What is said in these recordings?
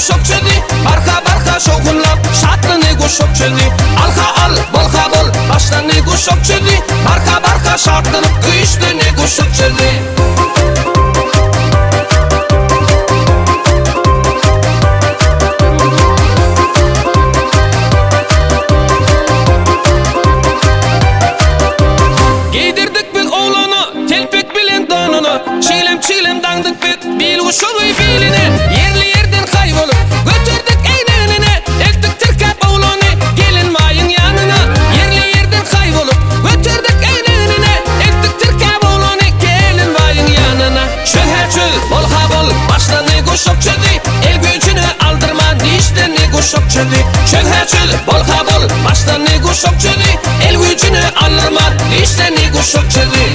guşak çözdi, Barha-barha şowhunlap, şatlyny guşak çözdi. Alha al, bolha bol, başlany guşak çözdi, Barha-barha şatlanyp, güýçlini guşak çözdi. Geýdirdik biz oglana, telpek bilen donuna, Çilem-çilem daňdyk biz, bil guşagy biline, Ýerli-ýerden haý bolup, göterdik egni-egnine, Eltdik tirkäp oglany, Gelinbaýyň ýanyna. Ýerli-ýerden haý bolup, göterdik egni-egnine, Eltdik tirkäp oglany, Gelinbaýyň ýanyna. Çöz-hä çöz, bol-ha bol, başlany guşak çözdi, El güýjüne aldyrman, dişlerini guşak çözdi. Çöz-hä çöz, bol-ha bol, başlany guşak çözdi, El güýjüne aldyrman, dişlerini guşak çözdi.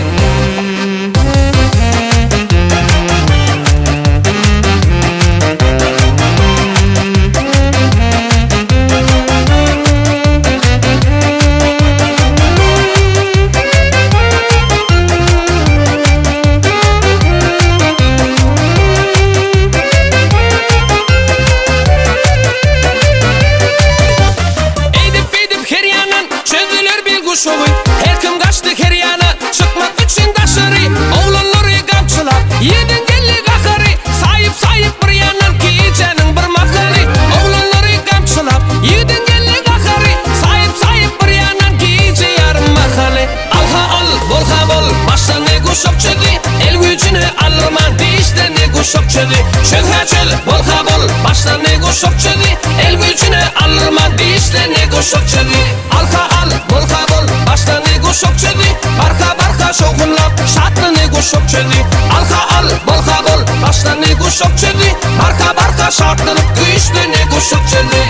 Eýdip-beýdip her ýandan çözdüler bil guşagy. Her kim gaçdy her ýana, çykmak üçin daşary. Oglanlary gamçylap, ýediň geldi gahary. Saýyp-saýyp bir ýandan gijäniň bir mahaly. Oglanlary gamçylap, ýediň geldi gahary. Saýyp-saýyp bir ýandan gije ýarym mahaly. Alha al, bolha bol, başlany guşak çözdi, El güýjüni aldyrman dişlerini guşak çözdi. Çöz-hä çöz, bolha bol, başlany guşak çözdi, El güýjüni aldyrman dişlerini guşak çözdi. Alha al, bolha bol, başlany guşak çözdi, Barha-barha şowhunlap, şatlyny guşak çözdi. Alha al, bolha bol, başlany guşak çözdi, Barha-barha şatlanyp, güýçlini guşak çözdi.